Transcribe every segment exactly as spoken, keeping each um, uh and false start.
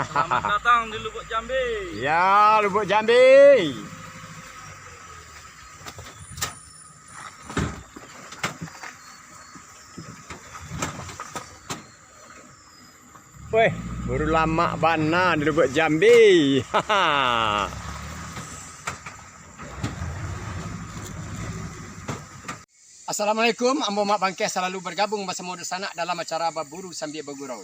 Selamat datang di Lubuk Jambi. Ya, Lubuk Jambi. Weh, baru lamak bana di Lubuk Jambi. Assalamualaikum, ambo Mak Bangkeh salalu bergabung basamo dunsanak dalam acara Baburu Sambia Bagurau.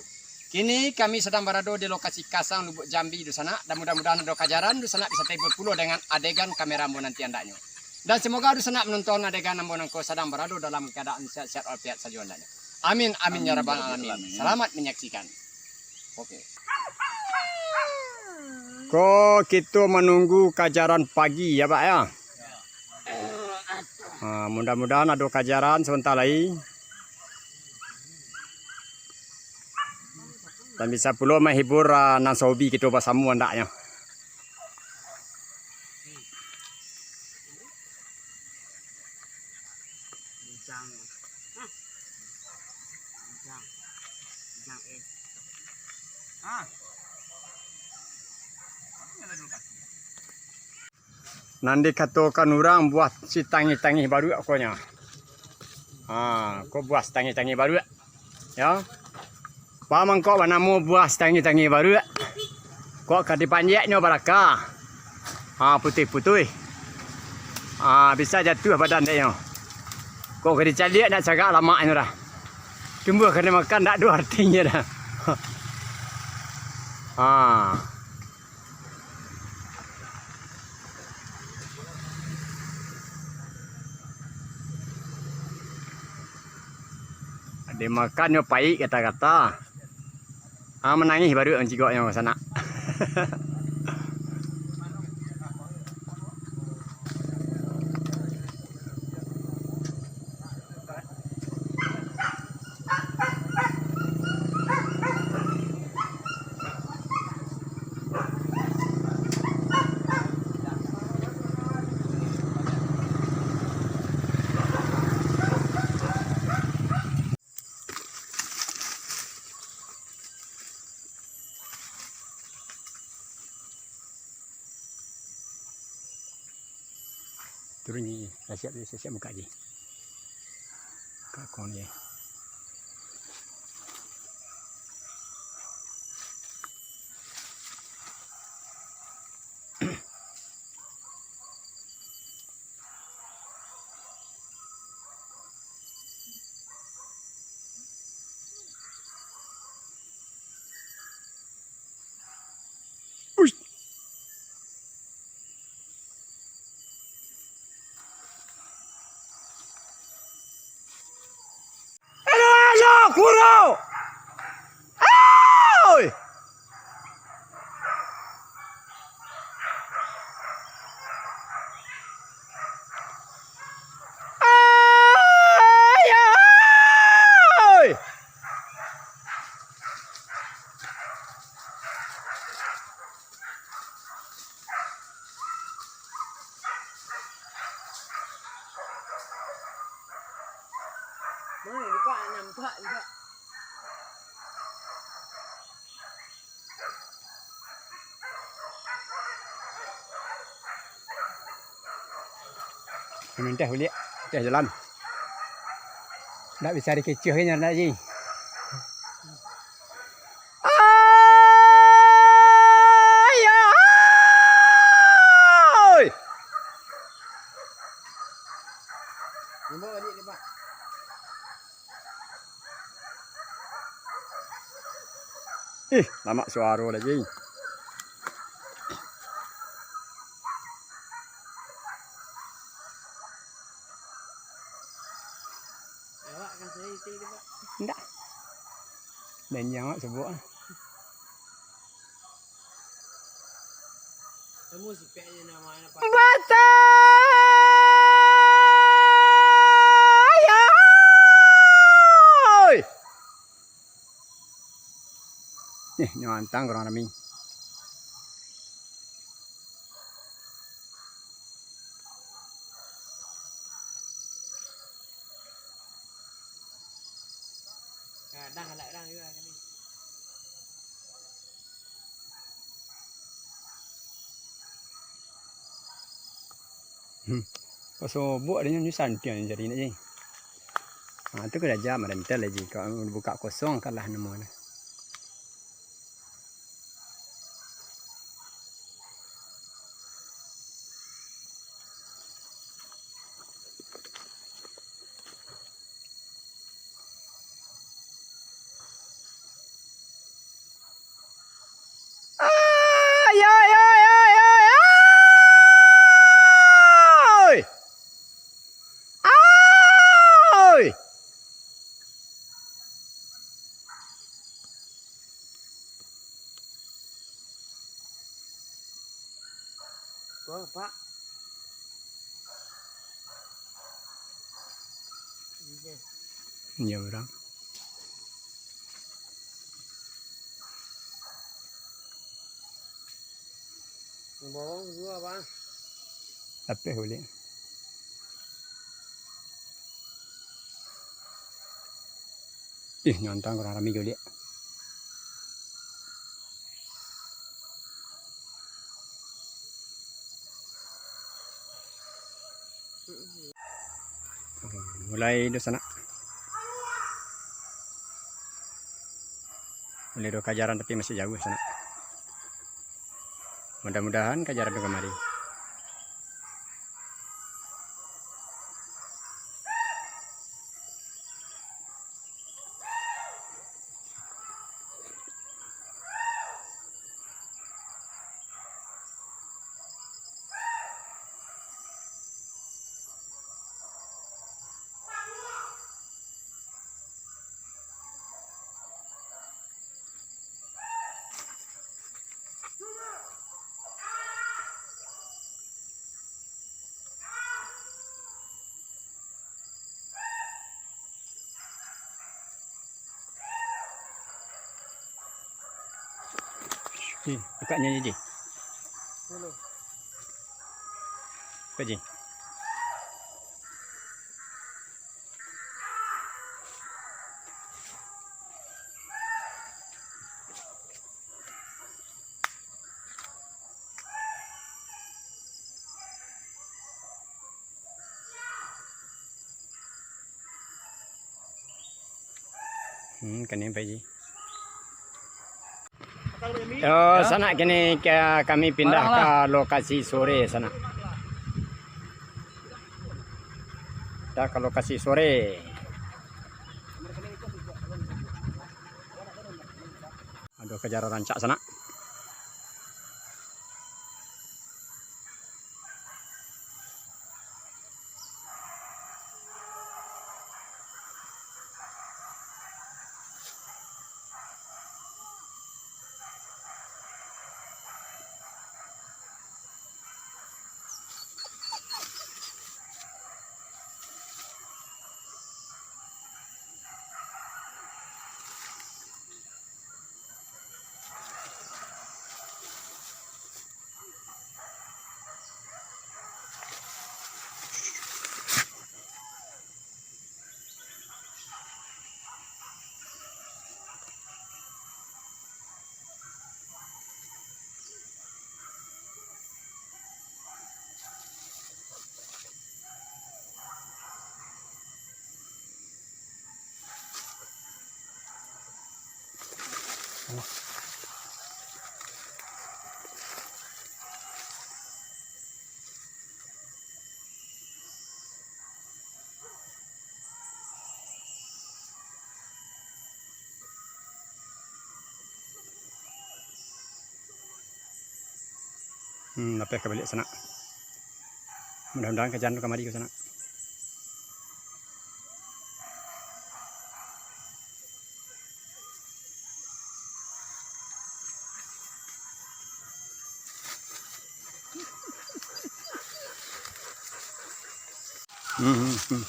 Kini kami sadang barado di lokasi Kasang Lubuk Jambi dunsanak, dan mudah-mudahan ado kajaran dunsanak bisa tahibur pulo dengan adegan kamera ambo nanti andaknyo. Dan semoga dunsanak manonton adegan ambo nangko sadang barado dalam keadaan sehat-sehat walafiat sajo andaknyo. Amin, amin, ya rabbal alamin. Selamat menyaksikan. Oke. Ko kito manunggu kajaran pagi ya, Pak, ya. Ha, mudah-mudahan ado kajaran sabanta lai. Dan bisa pulo mahibur, ah, nan sahobi kito basamo andaknyo. Nan dikatokan urang buah sitangih-tangih baruak ko nyo. Ha, ko buah sitangih-tangih baruak. Yo. Pamangkok banamo buah sitangih-tangih baruak. Kok ka dipanjeknyo baraka. Ha, putuih-putuih. Ha, bisa jatuah badan dek nyo. Kok ka dicaliak nak cagak lamaknyo dah. Tumbuah ka dimakan, dak ado artinyo dah. Ha. Dimakannyo paik kata-kata. Ah, manangih baru mancigoknyo sanak. Turun ni, siap, siap, siap buka je. Buka kong je. Uish. Alo, alo, kuro! Oi! Ai, ai! Mana nampak juga. Minteh buliak, minteh jalan. Ndak bisa dikecoh inyo, ndak, Ji? Ayah! Oi! Limbau balik, limbau. Ih, lamak suaro lagi. Awak kan saya itu, Pak. Ndak. Dan yang awak sebut ah. Kamu sipek aja nama anak, Pak. Batang! Nih, nyo antang kurang rami. Kadang anak urang juga kan ni. Hmm. Pasobok ado nyo santiang jadi nak je. Ha, tu karajo marentel aja. Kalau buka kosong kalah namo tu. Ai, ai, ai, ai, ai, ai! Ai! Wah, Pak. Iya, urang. Bawang dua, Pak. Lapeh buliah. Ih, nyontang kurang rami jo liak. Mulai do sanak. Mulai do kajaran tapi masih jauah sanak. Mudah-mudahan kajaran do kamari. Ji, bukaknyo, Ji. Bukak, Ji. Hmm, kini, Pak Ji. Yo, sanak, kini ka-, kami pindah ka lokasi sore, sanak. Pindah ka lokasi sore. Ado kajaran rancak, sanak. Hmm, lapeh ka baliak sanak. Mudah-mudahan kajaran tu kamari ko sanak. Hmm, hmm, hmm.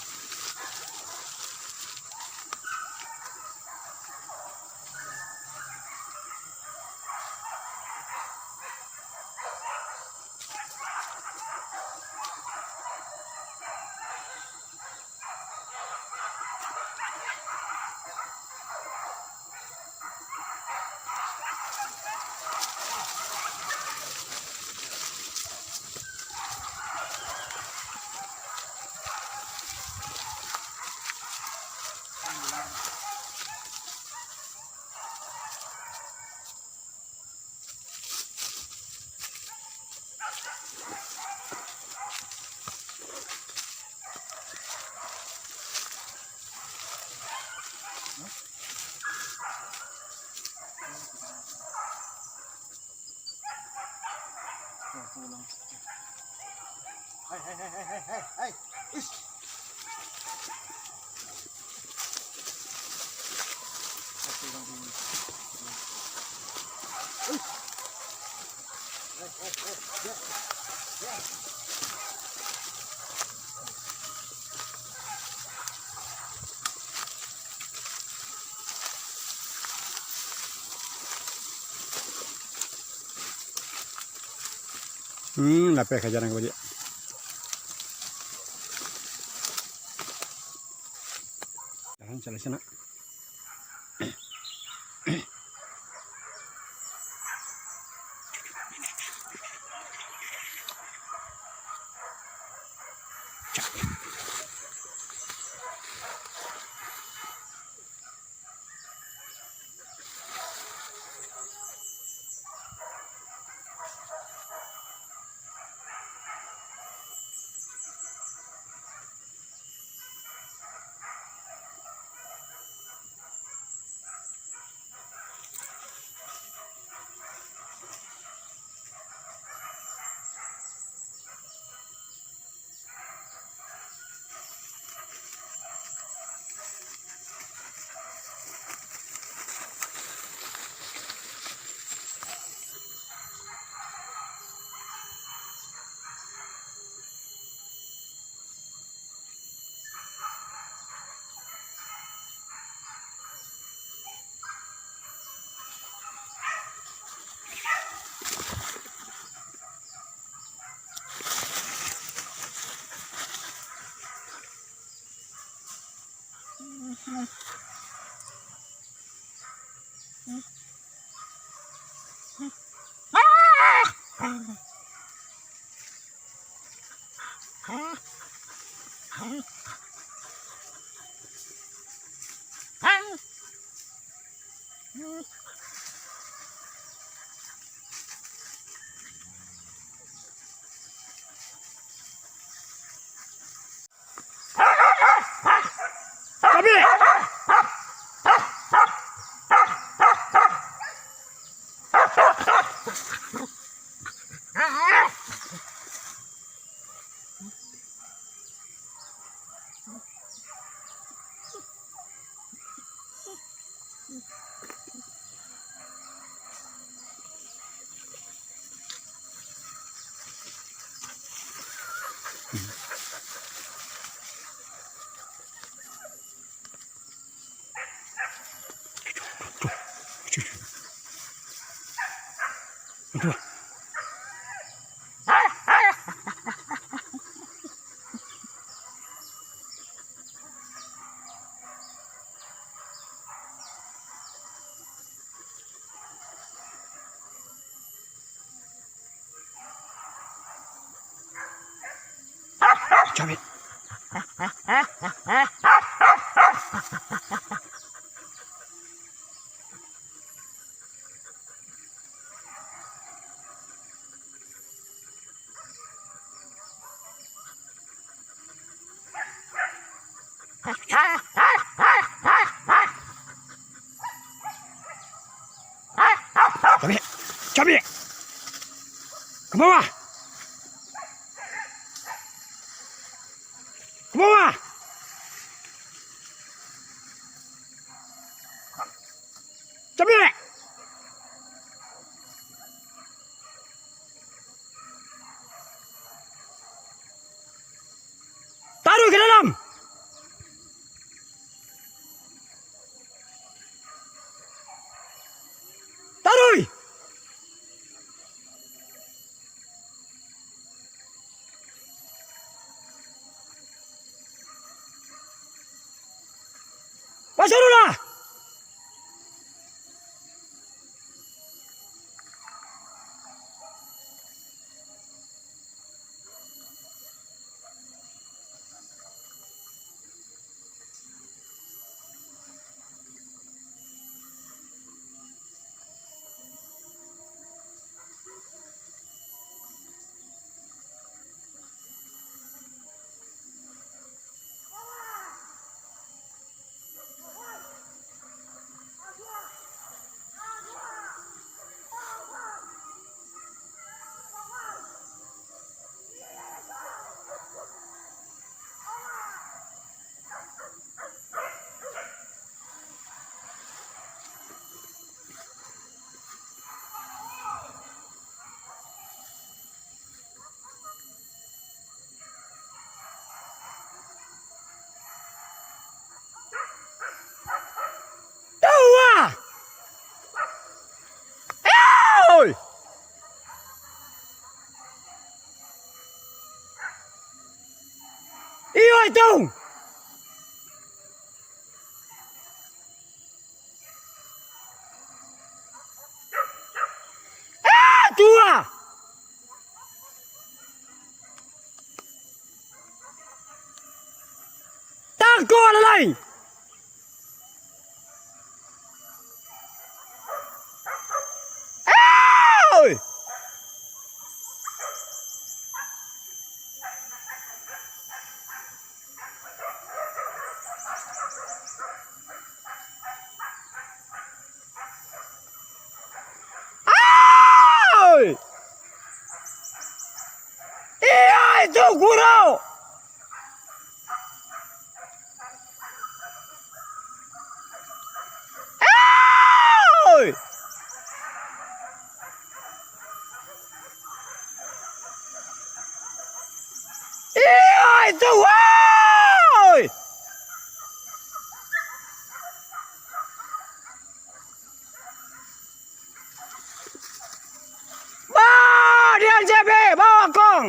Hai, hai, hai, hai, hai, hai. Ish. Hmm, lapeh ka jalan ka baliak. Jalan salah sana. Cabik. Cabik! Cabik! Ka bawah! Ka bawah! Cabik! Taruih ka dalam! Taruih! Pasuruhlah! Itu. Ah, tua. Tangkok lalai. Oi! Oi! Iyo itu, guru! Oi! Iyo itu, woi! Bah, di L J B, bawa kong!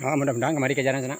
Ah, mudah-mudahan kamari ka jalan sanak.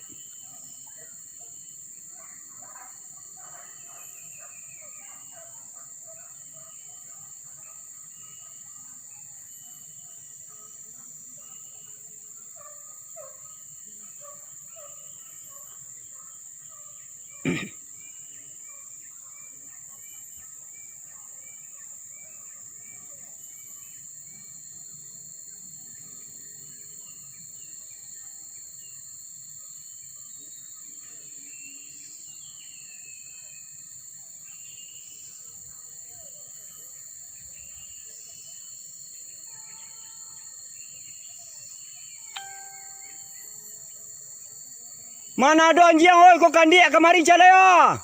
Mana ado anjiang, oi, ko kandiak kamari caliak yo.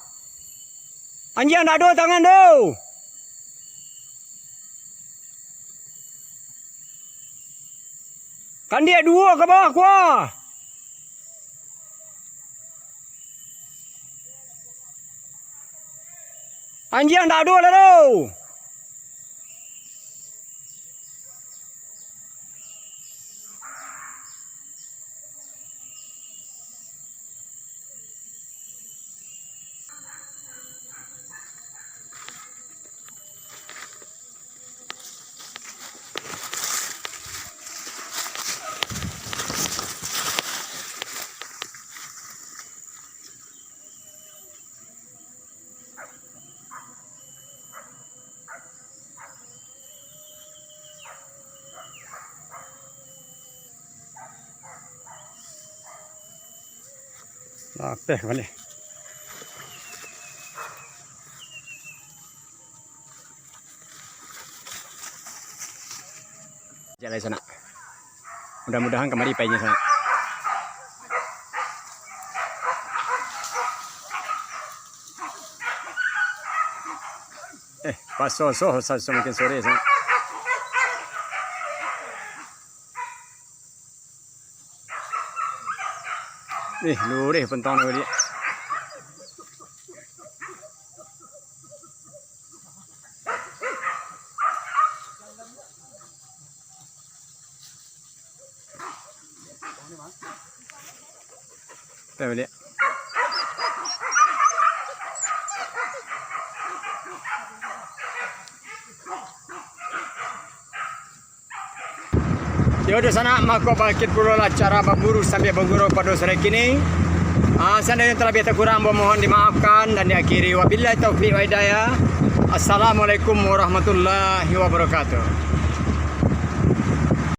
Anjiang ndak ado tangan tu. Kandiak duo ka bawah kuah. Anjiang ndak ado lah tu. Tapeh baliak. Jalai sanak. Mudah-mudahan kamari painyo sanak. Eh, paso-so, sa-, samakin sore sanak. Eh, lurih pentong ni baliak. Kita baliak. Yo, di sanak, mako bangkit pulolah acara baburu sambia bagurau pado sore kini. Ah, seandainya talabiah takurang, mohon dimaafkan dan diakhiri. Wabillahi taufiq wa hidayah. Assalamualaikum warahmatullahi wabarakatuh.